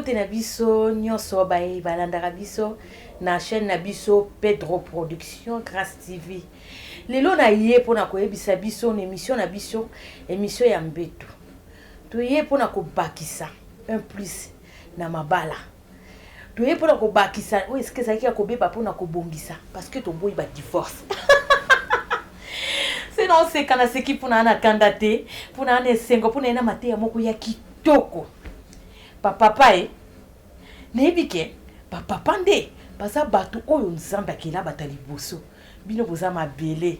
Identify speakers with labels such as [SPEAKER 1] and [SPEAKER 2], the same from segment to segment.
[SPEAKER 1] Mbote na biso nyonso baye balandaka biso na chaîne na biso Pedro Production Grace TV. Lelo na ye mpona koyebisa biso na émission na biso, émission ya mbetu. Toye mpona kobakisa un plus na mabala. Toye mpona kobakisa oyo esika ezalaki ya kobeba mpona kobongisa parce que toboyi ba divorce. Se na oseka na seki mpona na kanda te, mpona na esengo, mpona ye na mateya moko ya kitoko. Bapapa e, nayebi ke bapapa nde baza bato oyo Nzambe akela bato ya liboso. Bino boza mabele,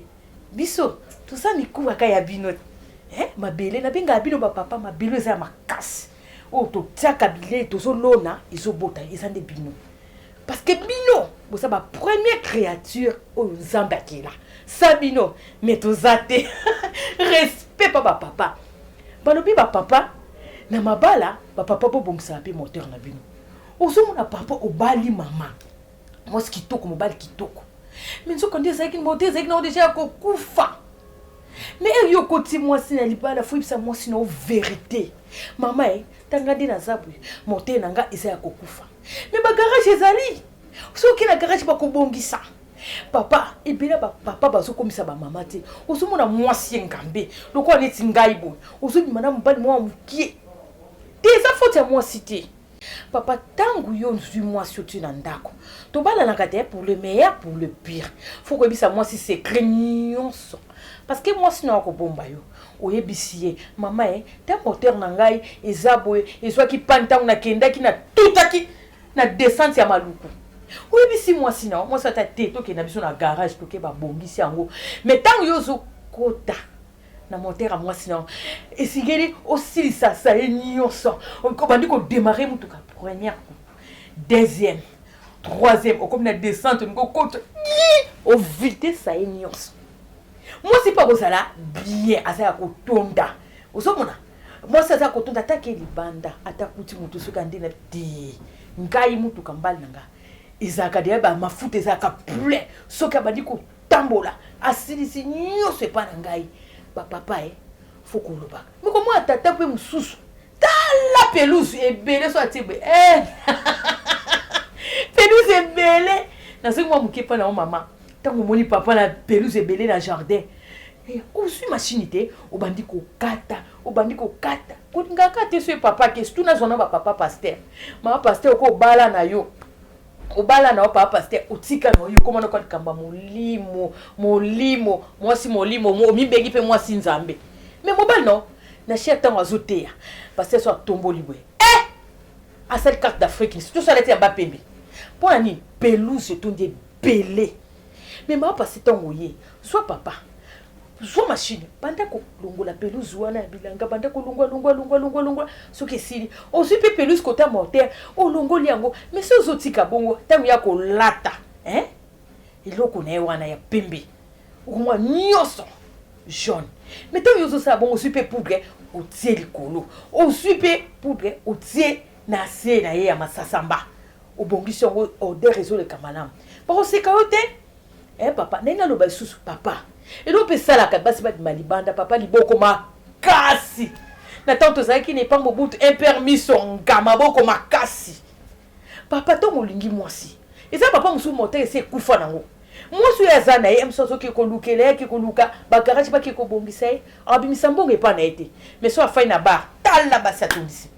[SPEAKER 1] biso toza mikuwa ya bino. Eh, mabele nabengaka bino bapapa, mabele eza ya makasi oyo totiaka bilei, tozolona, ezobota, eza nde bino. Parce que bino boza ba première créature oyo Nzambe akela. Sa bino, mais toza te. Respect pa bapapa. Balobi bapapa na mabala, bapapa bobongisaka mpe moteur na bino. Ozomona papa obali mama mwasi kitoko, mobali kitoko, mais nzoka nde ezalaki moteur ezalaki nango deja ya kokufa. Mais yo okoti mwasi na libala, fo yebisa mwasi na yo vérité. Mama e, tanga nde naza boye, moteur na nga eza ya kokufa. Mais bagarage ezali, soki na garage bakobongisa. Papa, ebele bapapa bazokomisa bamama te. Ozomona mwasi engambe lokola neti ngai boye, ozobima na mobali mwa mokie te, eza faute ya mwasi te. Papa, ntango yo ozwi mwasi otie na ndako, tobalanaka te pour le meilleur, pour le pire. Fo koyebisa mwasi secret nyonso, parce que mwasi na akobomba yo. Oyebisi ye, mama e, ta moteur na ngai eza boye, ezwaki panne ntango nakendaki na tutaki na descente ya Maluku. Oyebisi mwasi na yo, mwasi ata te, tokenda biso na garage, toke babongisi yango. Mais ntango yo ozokota na moteur ya mwasi na yo, esengeli osilisa sa ye nyonso, obandi kodémarrer motuka, première coup, deuxième, troisième, okomi na descente, olingi okota, ovide sa ye nyonso. Mwasi mpe akozala bien, aza ya kotonda. Ozomona mwasi aza kotonda, atake libanda, ata kuti motu soki ande na te, ngai motuka mbali na nga ezalaka deya bamafuta ezalaka plein. Soki abandi kotambola, asilisi nyonso epa na ngai. Bapapa e, fo kolobaka moko mwa tata mpe mosusu, tala pelouse ebele, so atie boye, eh! Pelouse ebele, nazoki mwa moke mpa na yo mama. Ntango omoni papa na pelouse ebele na jardin, ozwi machine te, obandi kokata, obandi kokata, kolingaka te. So papa ke surtout nazwa na bapapa pasteur, mama pasteur, oko obala na yo, obala na yo papa pasteur, otika na yo, okoma noko likambo ya molimo, molimo mwasi, molimo, omibengi mpe mwasi Nzambe. Mais mobali no na cher, ntango azoteya pasteur, so atomboli boye, eh! Asali carte d'Afrique, surtout so alati ya bapembe. Mpo na nini? Pelouse etondi ebele. Mais mama pasi, ntango oye zwa papa, zwa machine, banda kolongola pelouse wana ya bilanga, banda kolongwa, longwa, longwa, longwa, longwa. Soki esili, ozwi mpe pelouse kota moteur, olongoli yango. Mais so ozotika bongo, ntango ya kolata, hein? Eloko na ye wana ya pembe, okomwa nyonso jaune. Mais ntango yo ozosala bongo, ozwi mpe poudre, otie likolo, ozwi mpe poudre, otie na se na ye ya masasamba, obongisi yango, odeur ezoleka malamu, bakoseka yo te. Eh papa, ndenge naloba lisusu, papa, eloko mpe esalaka basi babima libanda, papa, liboko makasi. Na ntango tozalaki na epa Mobutu, impermiso nga maboko makasi. Papa, ntango olingi mwasi, eza papa mosusu moteur esi ekufa nango, mwasi oyo aza na ye mosusu azoki kolukela ye, ake koluka bagarage, bake kobongisa ye, abimisa mbongo epa na ye te. Mais so afai na bar, tala basi atondisi,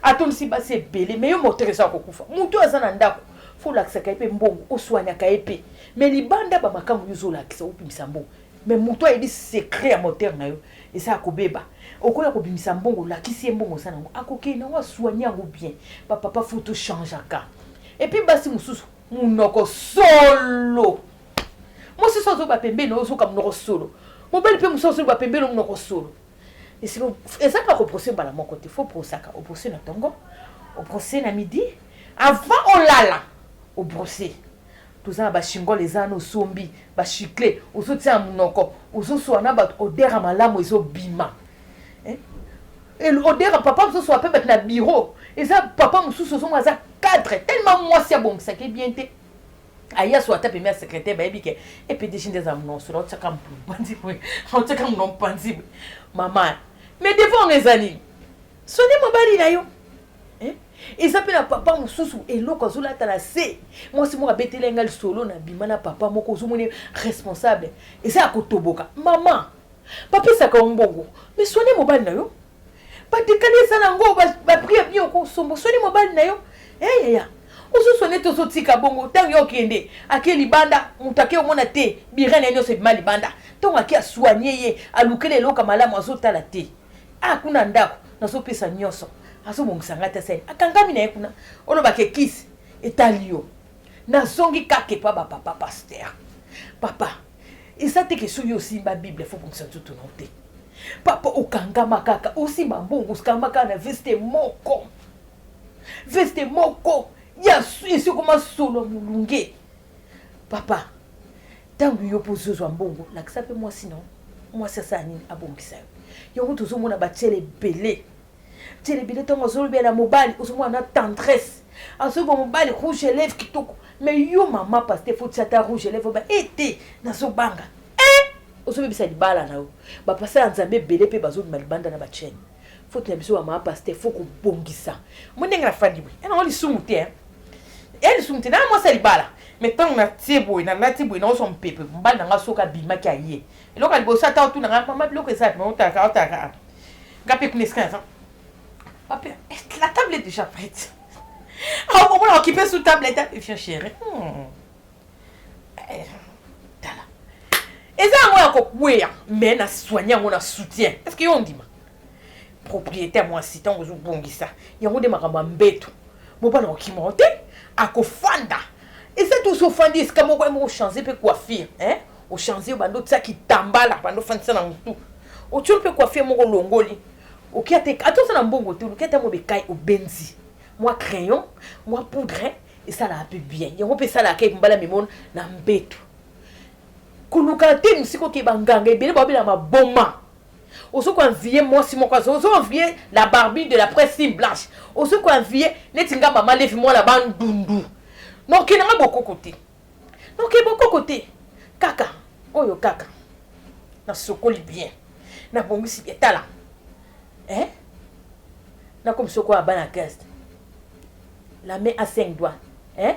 [SPEAKER 1] atondisi basi ebele. Mais yo moteur eza kokufa, motu oyo aza na ndako, fo olakisaka ye mpe mbongo, oswanyaka ye mpe. Mais libanda, bamakambo yo ozolakisa, obimisa mbongo, mais motu ayebi secret ya moteur na yo eza ya kobeba, okoya kobimisa mbongo, olakisi ye mbongo oza nango, akokende nango aswanye yango bien. Bapapa, fo tochangeaka. Et puis basi mosusu monoko solo. Mwasi so azoba pembeni, ozoka monoko solo. Mobali mpe mosusu azoloba pembeni, monoko solo. Eza kaka kobrosser mbala moko te. Fo brosaka, obrosser na ntongo, obrosser na midi, avant olala obrosser. Toza na bachewing-gum, eza wana, osombi bachicle, ozotia na monoko, ozoswa na bato, odeur ya malamu ezobima. Odeur papa mosusu ape bato na bureau, eza papa mosusu ozomona aza cadre, tellement mwasi abongisaki bien te, aya so ata pembe ya secrétaire, bayebi ke e PDG nde aza monoko solo, aotiaka mpanzi boye, aotiaka monoko mpanzi boye. Mama, mais devant ngo eza nini? Soni mobali na yo. Eza mpe na papa mosusu eloko azolata na se. Mwasi moko abeteli ngai lisolo na bima na papa moko, ozomoni responsable eza ya kotoboka. Mama, bapesaka yo mbongo, mais soigne mobali na yo. Batikali eza nango baprix ya bien, okosomba, soigne mobali na yo. Eyaya, ozosone te, ozotika bongo. Ntango yo okende, ake libanda, moto ake omona te bire na ye nyonso ebima libanda. Ntango ake asoigne ye, alukeli eloko malamu, azotala te. Ah, kuna ndako nazopesa nyonso, azobongisa ngai te, asali akangami na ye kuna, olobaka ekisi etali yo. Nazongi kaka epa bapapa pasteur. Papa, eza te ke soki osimba Bible fo bongisa nzoto na yo te. Papa, okangama kaka, osimba mbongo, okangama kaka na veste moko, veste moko ya esi okoma solo molunge. Papa, ntango yo mpo ozozwa mbongo, lakisa mpe mwasi na yo. Mwasi asala nini? Abongisa yo. Yango tozomona batiele ebele, tiele ebele. Ntango azolobela na mobali, ozomona na tendresse, azoba mobali rouge à lèvre kitoko. Mais yo mama pasteur, faut tia ata rouge à lèvre ba ete nazobanga e ozobebisa libala na yo. Bapasa ya Nzambe ebele mpe bazobima libanda na bachaine. Faute na biso bamama pasteur, faut kobongisa. Mo ndenge nafandi boye, enango lisumu te, e lisumu te na mwasi ya libala. Mais ntango natie boye, nalati boye, naozwa mopepe. Mobali na nga soki abimaki, aye, eloko ya liboso ata otuna nga: "Mama, biloko eza?" Otalaka, otalaka nga mpe kuna esika naza. Pape, la table est déjà prête. Ah, omona occupé sous table et viens, chérie. Tala, eza yango ya kokweya, mais na soigne yango na soutien. Est ce que yo ondima propriété ya mwasi? Ntango ozobongisa yango nde makambo ya mbeto, mobali akokima te, akofanda. Eza te osi ofandi esika moko moko, ochange mpe coiffure, hein? Ochange, bando otia kitambala, bando ofandisa na motu, otioli mpe coiffure moko, olongoli, okia te. Ata oza na mbongo te, oluki ata mo bekai, obenzi mwa crayon, mwa poudre, esalaka mpe bien. Yango mpe esalaka mbala mimona na mbeto. Koluka te mosika, oke banganga ebele babela maboma. Ozo koenvier mwasi moko, ozo envier la Barbie de la presse fille blanche, ozo koenvier neti nga mama Levi, mwana Bandundu. Nokendanga bokoko te, noke bokoko te, kaka oyo kaka nasokoli bien, nabongisi bien. Tala, eh? Nakomi soko ya bana guest, la main a cinq doigts, eh?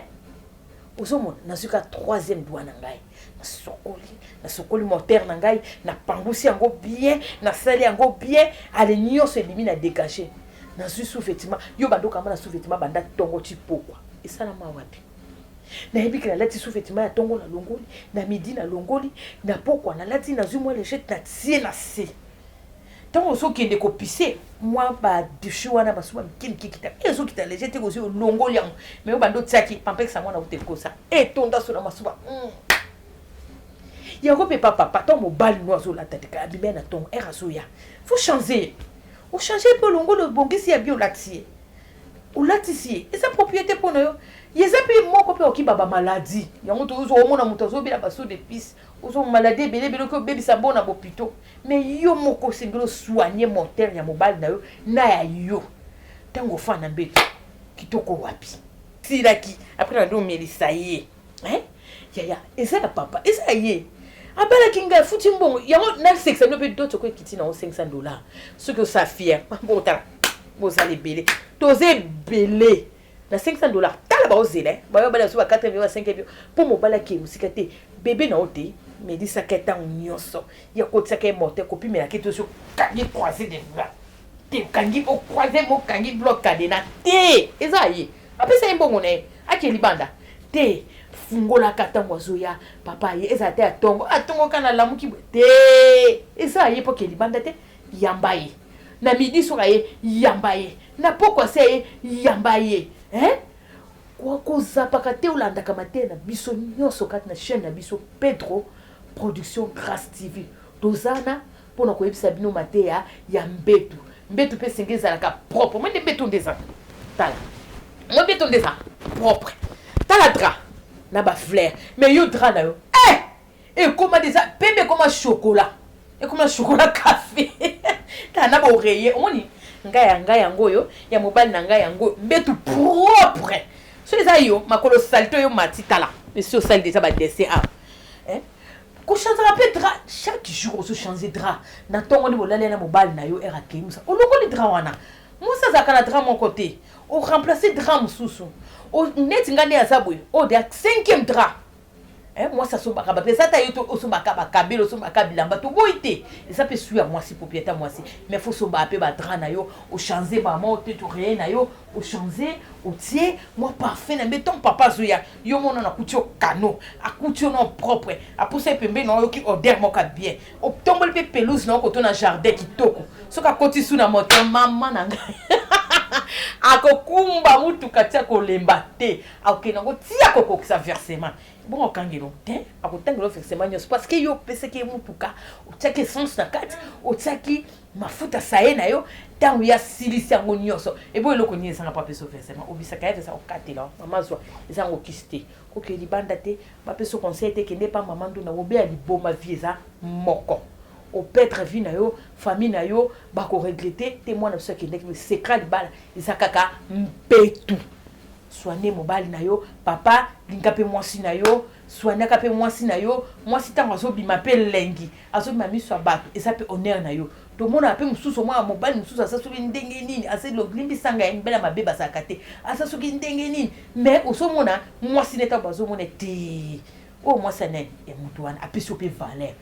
[SPEAKER 1] Ozomona, nazwi ka troisième doigt na ngai, nasokoli, nasokoli moteur na ngai, napangusi yango bien, nasali yango bien. Ale, nyonso ebimi na dégage. Nazwi sous-vêtement yo, bandokamba na sous-vêtement banda ntongo ti pokwa. Esalama wapi? Nayebi ke nalati sous-vêtement ya ntongo, nalongoli na midi, nalongoli na pokwa, nalati, nazwi mwa lingette, natie na se. Ntango ozokende kopise mwa badouche wana, masuba mike mike kita, ezokita léger te. Kozwi, olongoli yango, mais oyo bando otiaki pampekisa mwana ute ekosa etonda so na masuba yango mpe. Papa, ntango mobali no azolata te, abima na ntongo, ere azoya, faut changer, ochange mpe, olongoli, obongisi ya bi, olatisi ye, olatisi ye. Eza propriété mpo na yo. Eza mpe moko mpe okiba bamaladi yango. Tozwa omona moto azobela basaut de puce, ozwa maladi ebele ebele, oki obebisa bona bopito. Mais yo moko osengeli osoigne moteur ya mobali na yo na ya yo. Ntango ofanda mbeto kitoko, wapi silaki après nandi omelisa ye, eh? Yaya, eza ya papa, eza ya ye abalaki ngai, afuti mbongo yango. Nasekisa bino mpe dot oko ekiti nango 500 $. Soki osa fier, botala, bozala ebele, toza ebele na 500 $. Tala, baozela bayo bala so ba 4 million, ba 5 million, mpo mobali akee mosika te. Bebe na yo te, melisaka ntango nyonso ya kotiaka ye moteur, kopimelaka ete osi okangi croisé de bras te, okangi, ocroise, mokangi bloc cadenas te. Eza ye apesa ye mbongo na ye, ake libanda te. Fungolaka ntango azoya, papa ye, ezala te ya ntongo, atongo kaka nalamuki boye te. Eza ye mpo ke libanda te, yamba ye na midi, soki aye, yamba ye na poko, ase ye, yamba ye, hein? Kozapaka te, olandaka mateya na biso nyonso kati na chaîne na biso Pedro Production Grâce TV. Tozana mpona koyebisa bino mateya ya mbetu. Mbetu mpe esenge ezalaka propre. Mo nde mbetu nde eza, tala, mo mbetu nde eza propre. Tala drap na bafleur. Mais yo, drap na yo, eh! Ekoma deja pembe, ekoma chocolat, ekoma chocolat café. Tala na baoreiller, omoni ngai ya ngai yango oyo, ya mobali na ngai yango oyo. Mbetu propre. So eza yo makolo saleté oyo mati, tala, esi osali deja badessin awa, eh? Kochanzaka mpe drap chaque jour. Ozochange drap na ntongo nde bolali na mobali na yo, ere akei mosa, olongoli drap wana. Mwasi azalaka na drap moko te, oremplace drap mosusu. Neti ngai nde aza boye, oyo de cinquième drap. Mwasi asombaka bato, eza ta yo to osombaka bakabelo, osombaka bilamba, toboyi te, eza mpe su ya mwasi, propriété mwasi, mais faut osombaka mpe badrap na yo, ochange bamo te, toureye na yo, ochange, otie mwa parfum na mbe. Ntongo papa azoya, yo mona nakuti yo kano, akuti yo na propre, apusa ye pembeni na oyoki odeur moko ya bien, otomboli mpe pelouse na yo koto na jardin kitoko. Soki akoti su na moto, mama na ngai, akokumba mutuka tia kolemba te, akokende yango tia kokokisa versement. Bongo okangelo te, akotangela versement nyonso, parce que yo opesaki ye mutuka, otiaki essence na kati, otiaki mafuta saye na yo. Ntango ya silisi yango nyonso, ebo eloko nini ezanga mpo apesa versement? Obisaka ye versement, okatela mama, zwa, eza yango kisi te, kokende libanda te, bapesa conseil te, kende pa mama nduna, obeya liboma. Vie eza moko, operdre vie na yo, famille na yo bakoregretter te. Mwana biso akendaki, secret libala eza kaka mpetu. Soigne mobali na yo, papa, linga mpe mwasi na yo, soignaka mpe mwasi na yo. Mwasi ntango azobima mpe elengi, azobima miso ya bato, eza mpe honneur na yo. Tomonaka mpe mosusu, omwana mobali mosusu aza soki ndenge nini, aza limbisanga ya mibali ya mabe bazalaka te, aza soki ndenge nini, mais ozomona mwasi nde ntango bazomona te, oyo mwasi ya nani, ya motu wana, apesi yo mpe valeur.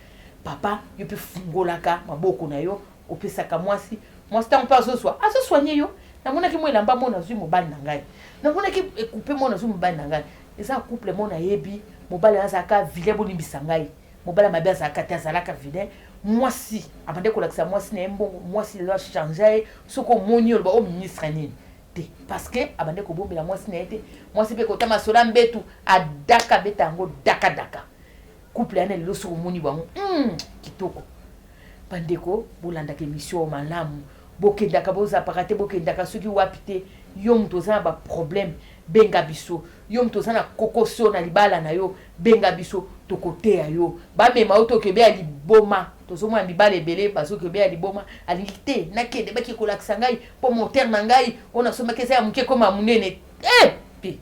[SPEAKER 1] Papa, yo mpe fungolaka maboko na yo, opesaka mwasi. Mwasi ntango mpe azozwa, azosoigne yo. Namonaki mo elamba mo nazwi mobali na ngai, namonaki ekupe mo nazwi mobali na ngai. Eza couple mo nayebi, mobali azalaka vilain, bolimbisa ngai, mobali ya mabe azalaka te, azalaka vilain. Mwasi abande kolakisa mwasi na ye mbongo. Mwasi lelo achange ye, soki omoni, oloba o ministre nini te, parce que abande kobombela mwasi na ye te. Mwasi mpe kota masola mbetu, adaka, abeta yango dakadaka. Couple yana lelo, soki omoni bango, kitoko. Bandeko, bolandaka émission oyo malamu, bokendaka, bozapaka te, bokendaka soki wapi te. Yo moto oza na baproblème, benga biso. Yo moto oza na kokoso na libala na yo, benga biso, tokoteya yo. Bamema yo, tokebe ya liboma. Tozomona mibala ebele bazokebe ya liboma, alingi te nakende, baki kolakisa ngai mpo moteur na ngai oyo nasombaki eza ya moke, koma monene te.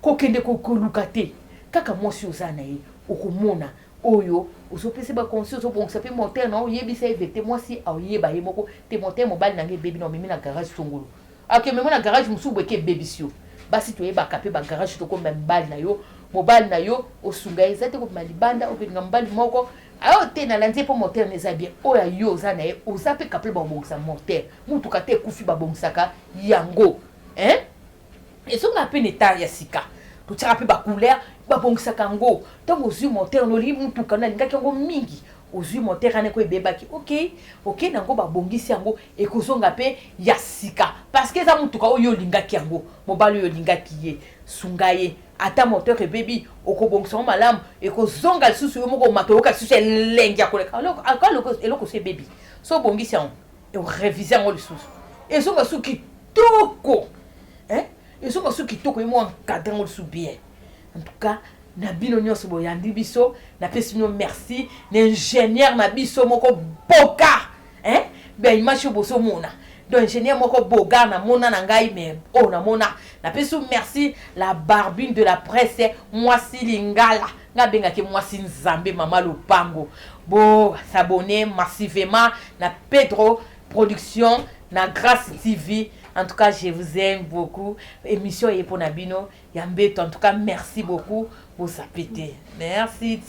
[SPEAKER 1] Kokende koluka te, kaka mwasi oza na ye, okomona oyo ozopesa baconseil, ozobongisa mpe moteur na oyebisa ye vete. Mwasi aoyeba ye moko te, moteur mobali na ngai ebebi, na omemi na garage songolo, akememo na garage mosusu boye, ebebisi yo. Basi toyebaka mpe bagarage, tokomba mibali na yo, mobali na yo osunga ye. Eza te kobima libanda, okelinga mobali moko ayo te, nalandi ye mpo moteur na eza bien. Oyo yo oza na ye, oza mpe capable babongisa moteur. Mutuka te ekufi, babongisaka yango, hein? Ezonga mpe na état ya sika, totiaka mpe bacouleur, babongisaka yango. Ntango ozwi moteur na olingi mutuka na alingaki yango mingi, ozwi moteur wana eko ebebaki, ok nango babongisi yango, ekozonga mpe ya sika, parce que eza mutuka oyo olingaki yango. Mobali oyo olingaki ye, sunga ye, ata moteur ebebi, okobongisa yango malamu, ekozonga lisusu. Yo moko omata, oyoka lisusu elengi ya koleka. Eloko so ebebi, so obongisi yango, orévise yango lisusu, ezonga su kitoko, ezonga su kitoko, ye mo encadre yango lisusu bien. En tout cas, na bino nyonso boyandi biso, napesi bino merci. Na ingénieur na biso moko boka, hein? Baimage oyo bozomona, donc ingénieur moko bogar, namona na ngai, mais oyo namona, napesi merci. La barbine de la presse, mwasi lingala, nga abengaki mwasi nzambe, mama lopango. Bo s'abonner massivement na Pedro Production, na Grâce TV. En tout cas, je vous aime beaucoup. Émission eye mpona bino ya mbeto. En tout cas, merci beaucoup, bozape te, merci.